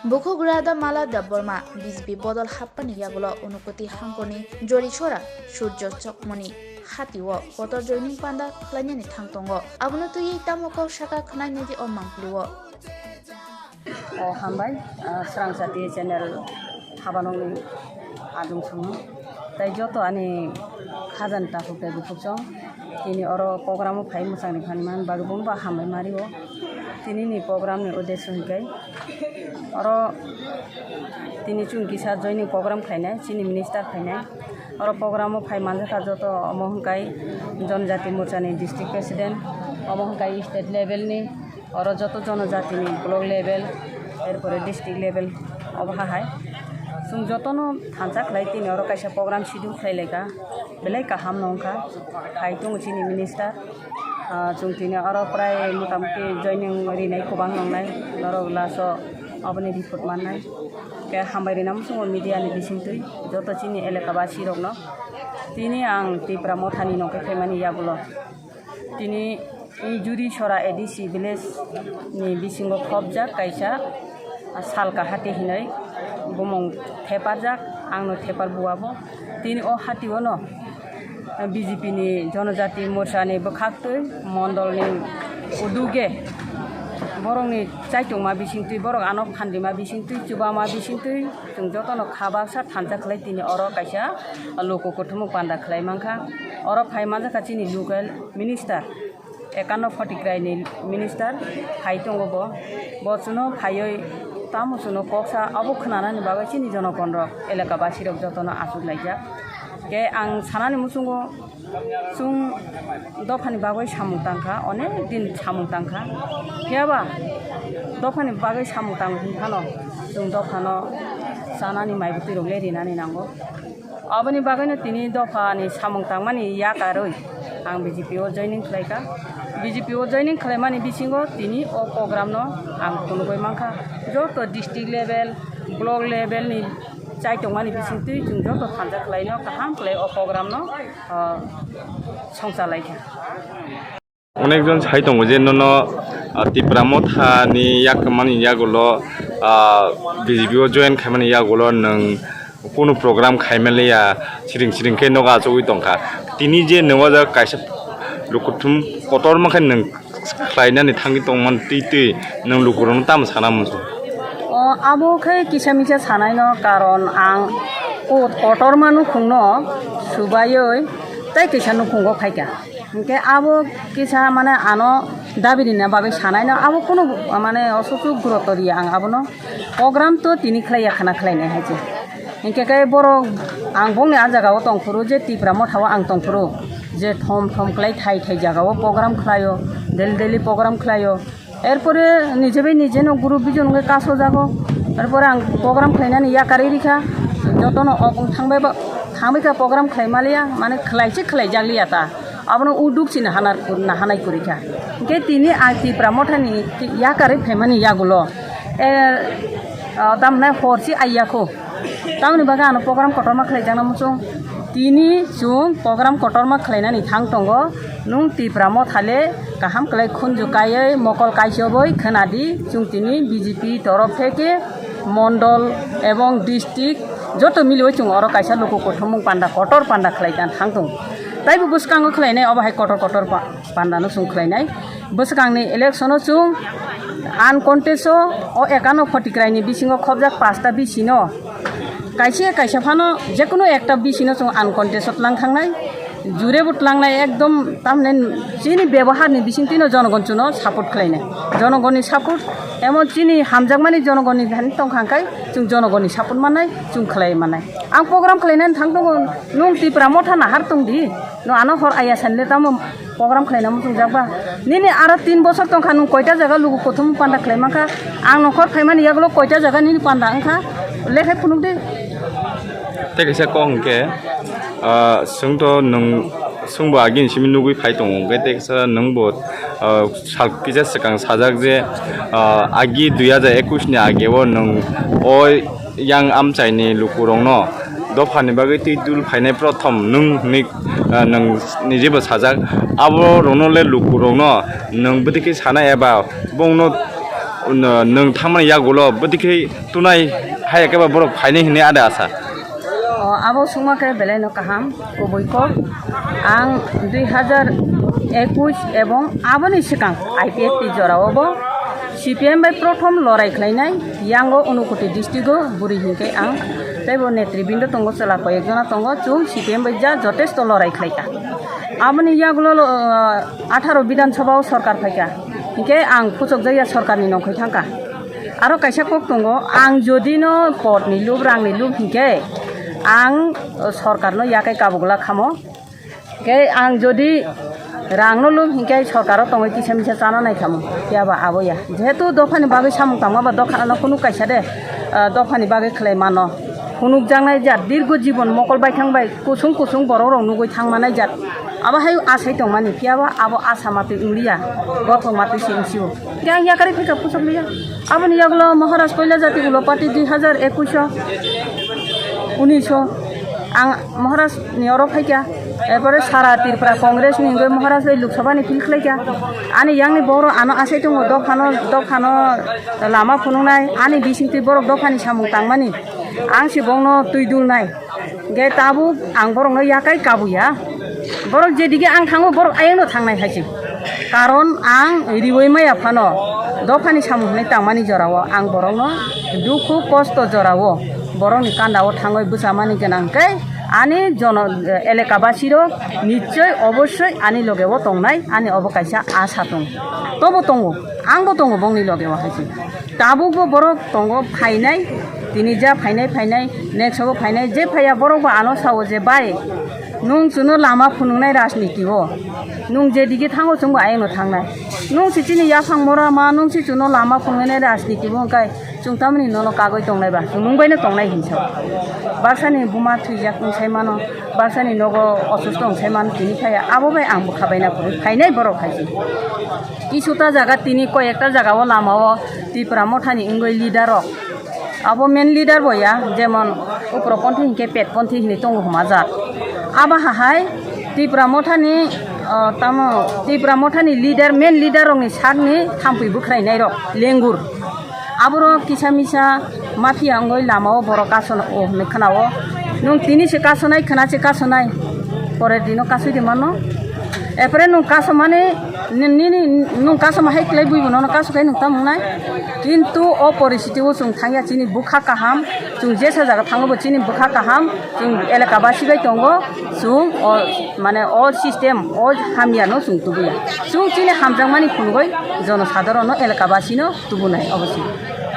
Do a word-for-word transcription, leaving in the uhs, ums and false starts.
Bukhuk Radha Mala Debbarma B J P bodol happani yagulo Unakoti hangkoni Jorisora Surjo Chokmoni hatio kotor joining panda khlainani thang tongo. Abono twiwi tamo kok saka khwnai naidi o mangpilio. O hambai, ah, Srang Jati channel habanokni adung songno. Tai joto ani khajani takhuk tai bukhuk chong. Tini oro program o phai mwchang ri phani man bagwi bumba hambai mario. Tini ni program ni uddesho hinkhe oro tini chwng kisa joining program khlainai, chini minister phainai. Oro program o phai manjakha joto omo hwnkhai Jonojati Morcha ni district president, omo hwnkhai state level ni, oro joto jonojati ni block level, erpore district level, obo ha hai. Chwng jotono thansa khlai tini oro kaisa program schedule khlai laikha, belai kaham no wngkha, phai tongo chini minister. Ah, chwng tini oro prai motamuti joining rinai kwbang nongnai, norok last o aboni report mannai. Khe hambai rina muchungo media ni bisingtwi joto chini elaka basi rokno. Tini ang Tipra Mothani nongkhai phaimani yagulo. Tini Injuri Sora A D C village ni bisingo khopjak kaisa Salka hati hinwi bumung theparjak, angno thepar buabo. Tini o hatio no B J P ni Jonojati Morcha ni bwkhaktwi mondol ni uduge borokni chaitongma bisingtwi, borok ano phandima bisingtwi, chubama bisingtwi, chwng jotono kha baksa thansa khlai tini oro kaisa luku kuthumung panda khlai mankha. Oro phai manjakha chini local minister. Ekanno Photikrai ni minister phai tongo bo. Bo chwngno phaiwi tamo chwngno kok sa abo khwnanani bagwi chini jonogon rok, elaka basi rok jotono achuk laijak. Khe ang sanani muchungo chwng dophani bagwi samung tangkha, onek din samung tangkha. Phiyaba dophani bagwi samung tangwi hinphano chwng dophano chanani mai bwtwi rok le rinani nango. Aboni bagwino tini dophani samung tangmani yakarwi ang B J P o joining khlaikha. B J P o joining khlaimani bisingo tini o program no ang phunugwi mankha. Joto district level, block level ni chaitongmani bisingtwi chwng joto thansa khlaino kaham khlai o program no, ah, songchalaikha. Onekjon sai tongo je nono, ah, Tipra Motha ni yak mani yagulo, ah, B J P o join khaimani yagulo nwng kunu program khaimaliya, siring siring khe nogo achugwi tongkha. Tini je nwng o jaga kaisa lukuthum kotorma khe nwng khlainani thangwi tongmani twi twi nwng lukurokno tamo sana muchung? O, abo khe kisa misa sanaino, karon ang ko-, kotorma nukhungno subaiwi tei kisa nukhungo phaikha. Hinkhe abo kisa mane ano dabi rina bagwi sanaino, abo kunu mane osuchuk guroto riya ang abono. Program to tini khlaiya khana khlainai hai se. Hinkhe khe borok ang bongni a jagao tongphuru je Tipra Mothao ang tongphuru je thom thom khlai thai thai jagao program khlaio, daily daily program khlaio. Erpore nije bai nije no group bijon wngwi kaso jago. Erpore ang program khlainani yakarwi rikha. Jotono ok wng thangbai ba, thangbai kha program khlai maliya, mane khlai se khlai jak liya ta. Abono uduk chini hanar kur-, na hanai kwrwi kha. Hinkhe tini ang Tipra Mothani yakarwi phaimani yagulo, e, o, tamni hor si aiya kho. Tamoni bagwi ano program kotorma khlaijakna muchung. Tini chwng program kotorma khlainani thang tongo. Nwng Tipra Motha le kaham kwlai khunju kaiwi mokol kaichobwi khwnadi. Chwng tini B J P torof theke mondol ebong district joto miliwi chwng oro kaisa luku kuthumung panda, kotor panda khlai dan thang tongo. Taibo bwskango khlainai obo hai kotor kotor pa-, panda no chwng khlainai. Bwskangni election o chwng uncontest o, o ekanno Photikrai ni bisingo khobjak pasta bisino kaisa kaisa phano jekunu ekta bisino chwng uncontest o tlang thangnai, jure bo tlangnai ekdom tamne chini bebohar ni bisingtwi no jonogon chwngno support khlainai, jonogon ni support emon chini hamjakmani jonogon ni thani tongkha hwnkhe chwng jonogon ni support mannai, chwng khlai mannai. Ang program khlainani thang tongo, nwng Tipra Motha nahar tongdi. No ano hor aya sanle tamo program khlaina muchungjak ba? Nini aro tin bosor tongkha, nwng koita jaga luku kuthum panda khlai mankha? Ang nokhor phaimani yagulo koita jaga nini panda wngkha? Lekhai phunukdi. Tei kaisa kok hwnkhe, ah, chwngto nwng, chwngbo agini simi nugwi phai tongo, hwnkhe tei kaisa nwngbo, ah, sal kisa swkang sajak je, ah, agi dui hajar ekwis ni age o nwng o yang amchaini lukurokno dophani bagwi twi dul phainai prothom nwng hwnwi, ah, nwng nijebo sajak. Aborokno le lukurokno nwng bwtwi khe sana eba bongno Nwng thangmani yagulo bwtwi khe tunai hai khe ba borok phainai hinwi ada asa. O, abo sungma khe belai no kaham, kubui kok. Ang dui hazar ekush ebong aboni swkang I P F T jorao bo C P M bai prothom lorai khlainai, yango Unakoti district o bwrwi hinkhe ang teibo netribindo tongo, chwla koyek jona tongo, chwng C P M bai ja jotesto lorai khlaikha. Aboni yagulo, o, atharo Bidhan Sabha o sorkar phaikha, hinkhe ang phuchukjakya sorkarni nongkhoi thangkha. Aro kaisa kok tongo, ang jodi no potni lub, rangni lub hinkhe ang, o, sorkarno yakai kabugla khamo. Hinkhe ang jodi rangno lub hinkhe sorkaro tongwi kisa misa chana nai khamo, phiya ba abo ya. Jehetu dophani bagwi samung tangma ba dophano kunu kaisa de, o, dophani bagwi khlai mano. Phunukjaknai jat, dirgo jibon mokol baithang bai kusung kusung borok rok nugwi thangmanai jat. Abo hai asai tongmani, phiya ba abo asa matwi wngya, gothok matwi se wngsio. Khe ang yakarwi phaikha puchok liya. Aboni yagulo Maharaj Koila Jati Ulo Party dui hazar ekush o, unis o ang Maharaj ni oro phaikha. Erpore sara Tripura Congress ni hwnkhe Maharaj bai Lok Sabha ni field khlaikha. Ani yang ni borok ano asai tongo, dophano, dophano lama phunuknai, ani bisingtwi borok dophani samung tangmani. Ang se bongno twi dulnai. Hinkhe tabuk ang borokno yakai kabuya. Borok jedige ang thango, borok ayangno thangnai hai se. Karon ang riwi maya phano dophani samung hwnwi tangmani jorao ang borokno dukhu kosto jorao borokni kandao thangwi bwchamani gwnang khe ani jono, elaka basirok nichoi obossoi ani logeo tongnai, ani obo kaisa asa tong, tobo tongo, angbo tongo bongni logeo hai se. Tabukbo borok tongo phainai, tini ja phainai phainai, next o phainai, je phaiya borok bo ano sao je, "Bai, nwng chwngno lama phunuknai rajniti o, nwng jedige thango chwngbo ayangno thangnai. Nwng se chini yaphang mora ma, nwng se chwngno lama phunuknai rajniti o, hwnkhe chwng tamoni nono kagwi tongnai ba, chwng nwng baino tongnai," hinwi sao. Baksani buma thwijak wng sai mano, baksani nogo osusto wng sai mano, tini phaiya, abo bai ang bwkha baina kwrwi phainai borok hai se. Kisuta jaga tini koi ekta jaga o lama o Tipra Mothani wngwi leader rok. Abo main leader bo ya, jemon Ugroponthi hinkhe Petponthi hinwi tongo hwnma jat. Abo hahai Tipra Mothani, o, tamo Tipra Mothani leader, main leader rokni sakni thampui bwkhwrainai rok lengur. Aborok kisa misa mafia wngwi lama o borok kasona o hinwi khwna o. Nwng tini se kasonai, khwna se kasonai. Pore dino kasui de mano. Epore nwng kasomani, ni-, nini, nwng kasoma hai kwlai buibo nono kasokhai nwng tamo wngnai. Kintu o poristhiti o chwng thangya chini bwkha kaham, chwng jesa jaga thango bo chini bwkha kaham, chwng elaka basi bai tongo, chwng o, mane o system, o hamya no chwng tubuya. Chwng chini hamjakmani phunugwi jono sadharon no elaka basi no tubunai obo se.